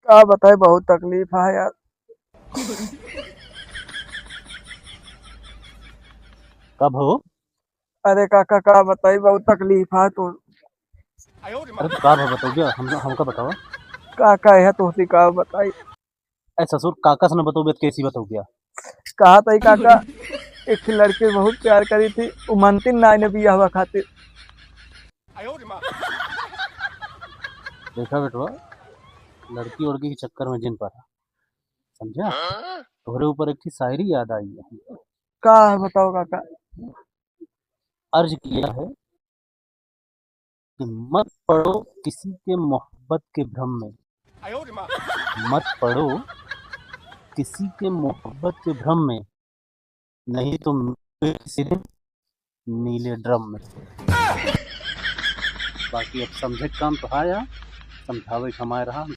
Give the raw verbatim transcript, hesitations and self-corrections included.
का बताई, बहुत तकलीफ है यार। कब हो? अरे काका, का बताई, बहुत तकलीफ है तो। अरे तो का भा बताओ भैया, हम, हमका बताओ। काका है तो का बताई। ए ससुर, काका से न बताओ भैया, कैसी बताओ भैया? कहा था काका, एक ठे लड़के बहुत प्यार करी थी, वो मानती ना आईने बियाह हुआ खातिर। देखा बेटवा, लड़की उड़की के चक्कर में जिन पड़ा, समझा? तोहरे ऊपर एक ठे शायरी याद आई है। का है बताओ काका? अर्ज किया है कि मत पड़ो किसी के मोहब्बत के भ्रम में, मत पड़ो किसी के मोहब्बत के भ्रम में, नहीं तो मिलोगे किसी दिन नीले ड्रम में। बाकी अब समझे के काम तो है यार, समझावे के हमारे रहा, हम